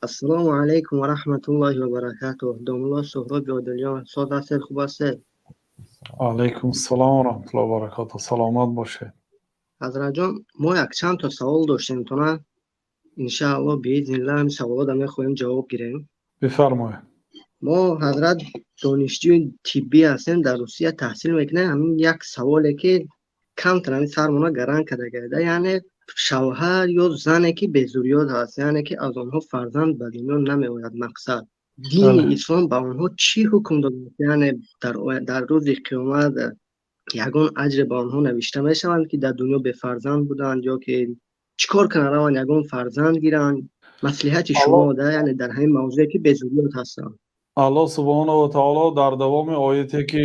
Ассалому алайкум ва раҳматуллоҳи ва баракатуҳ. Домулло Суҳроб Одилён, соз ҳастед, хуб ҳастед? Алайкум ассалом ва раҳматуллоҳи ва баракатуҳ. Саломат бошед. Ҳазратҷон, мо якчанд то савол доштем тона. Иншааллоҳ, биизниллаҳ, ҳамин саволода мехоҳем ҷавоб гирем. Бифармоед. Мо, ҳазрат, донишҷӯи тиббӣ ҳастем, дар Русия таҳсил мекунем. Ҳамин як саволе, ки камтар ҳамин сармона гаранг карда гардида, яъне шавҳар ё зане, ки безурёт ҳаст, яъне ки аз онҳо фарзанд ба дунё намеояд, мақсад, дини ислом ба онҳо чӣ ҳукм додааст? Яъне дар рӯзи қиёмат ягон аҷре ба онҳо навишта мешаванд, ки дар дунё бефарзанд буданд, ё ки чӣ кор кунанд, раванд ягон фарзанд гиранд? Маслиҳати шумо да, яъне дар ҳамин мавзӯе, ки безурёт ҳастанд. Аллоҳ субҳонаҳу ва таоло дар давоми ояте, ки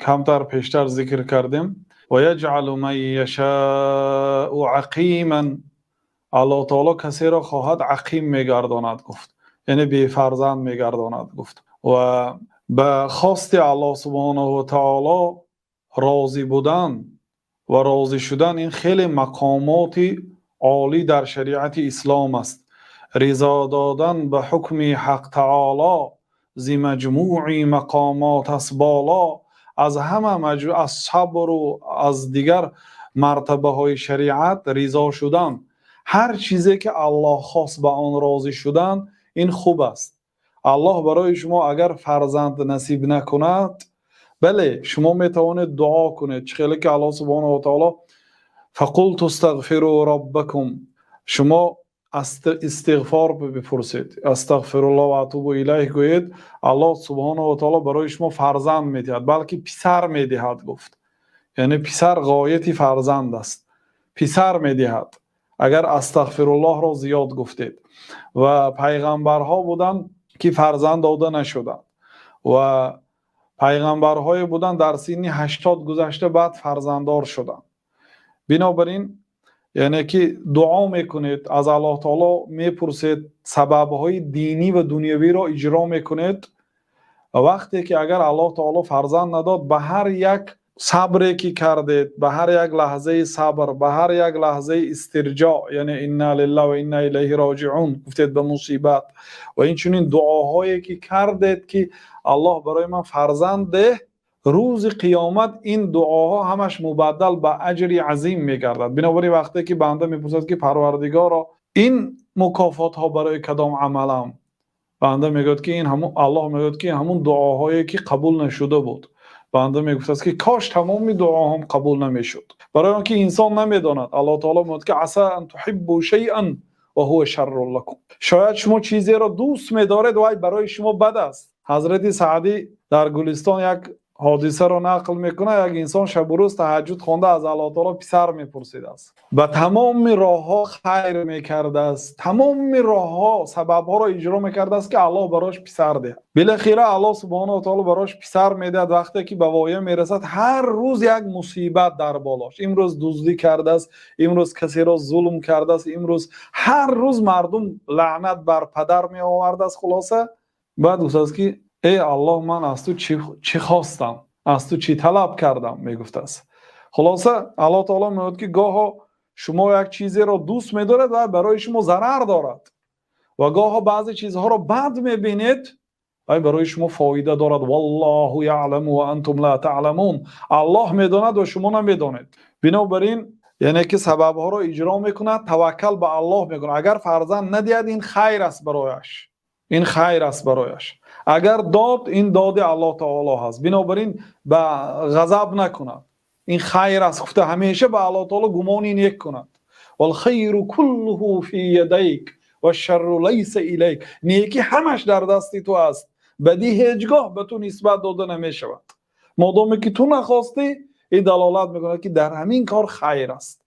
камтар пештар зикр кардем, ويجعل من يشاء عقيما, Аллоҳ таоло касеро хоҳад, ақим мегардонад, гуфт, яъне бефарзанд мегардонад, гуфт. Ва ба хости Аллоҳ субҳонаҳу ва таоло розӣ будан ва розӣ шудан, ин хеле мақомоти олӣ дар шариати ислом аст. Ризо додан ба ҳукми Ҳақ таоло зи маҷмӯи мақомот аст боло. Аз ҳама, аз сабру аз дигар мартабаҳои шариат, ризо шудан, ҳар чизе ки Аллоҳ хост, ба он розӣ шудан, ин хуб аст. Аллоҳ барои шумо агар фарзанд насиб накунад, бале, шумо метавонед дуо кунед. Чӣ хеле ки Аллоҳ субҳонаҳу ва таоло: فقلت استغفروا ربكم, шумо истиғфор бипурсед, أستغفر الله وأتوب إليه гӯед, Аллоҳ субҳонаҳу ва таоло барои шумо фарзанд медиҳад, балки писар медиҳад, гуфт. Яъне писар ғояти фарзанд аст. Писар медиҳад, агар астағфируллоҳро зиёд гуфтед. Ва пайғамбарҳо буданд, ки фарзанд дода нашуданд, ва пайғамбарҳое буданд, дар синни 80 гузашта баъд фарзанддор шуданд. Бинобар ин, яъне ки дуо мекунед, аз Аллоҳ таоло мепурсед, сабабҳои динӣ ва дунявиро иҷро мекунед. Вақте ки агар Аллоҳ таоло фарзанд надод, ба ҳар як сабре ки кардед, ба ҳар як лаҳзаи сабр, ба ҳар як лаҳзаи истирҷоъ, яъне إنا لله وإنا إليه راجعون гуфтед ба мусибат, ва инчунин дуоҳое ки кардед, ки Аллоҳ барои ман фарзанд деҳ, рӯзи қиёмат ин дуоҳо ҳамаш мубаддал ба аҷри азим мегардад. Бинобар ин, вақте ки банда мепурсад, ки Парвардигоро, ин мукофотҳо барои кадом амалам, банда мегӯяд, ки ин ҳамун, Аллоҳ мегӯяд, ки ҳамун дуоҳое ки қабул нашуда буд. Банда мегуфтааст, ки кош тамоми дуоҳом қабул намешуд, барои он ки инсон намедонад. Аллоҳ таоло мегӯяд, ки عسى أن تحبوا شيئا وهو شر لكم, шояд шумо чизеро дӯст медоред, вай барои шумо бад аст. Ҳазрати Саъдӣ дар Гулистон як ҳодисаро нақл мекунад. Як инсон шабу рӯз таҳаҷҷуд хонда, аз Аллоҳ таоло писар мепурсидааст, ба тамоми роҳҳо хайр мекардааст, тамоми роҳҳо, сабабҳоро иҷро мекардааст, ки Аллоҳ барош писар диҳад. Билохира Аллоҳ субҳонаҳу ва таоло барош писар медиҳад. Вақте ки ба воя мерасад, ҳар рӯз як мусибат дар болош: имрӯз дуздӣ кардааст, имрӯз касеро зулм кардааст, имрӯз, ҳар рӯз мардум лаънат бар падар меовардааст. Хулоса, баъд гуфтааст, ки эй Аллоҳ, ман аз ту чӣ хостам, аз ту чӣ талаб кардам, мегуфтааст. Хулоса, Аллоҳ таоло мегӯяд, ки гоҳо шумо як чизеро дӯст медоред ва барои шумо зарар дорад, ва гоҳо баъзе чизҳоро бад мебинед, вай барои шумо фоида дорад. والله يعلم وأنتم لا تعلمون, Аллоҳ медонад ва шумо намедонед. Бинобар ин, яъне ки сабабҳоро иҷро мекунад, таваккал ба Аллоҳ мекунад. Агар фарзанд надиҳад, ин хайр аст барояш, ин хайр аст барояш. Агар дод, ин доди Аллоҳ таоло ҳаст. Бинобар ин, ба ғазаб накунад, ин хайр аст гуфта, ҳамеша ба Аллоҳ таоло гумони нек кунад. والخير كله في يديك والشر ليس إليك, некӣ ҳамаш дар дасти ту аст, бадӣ ҳеҷ гоҳ ба ту нисбат дода намешавад, модоме ки ту нахостӣ. Ин далолат мекунад, ки дар ҳамин кор хайр аст.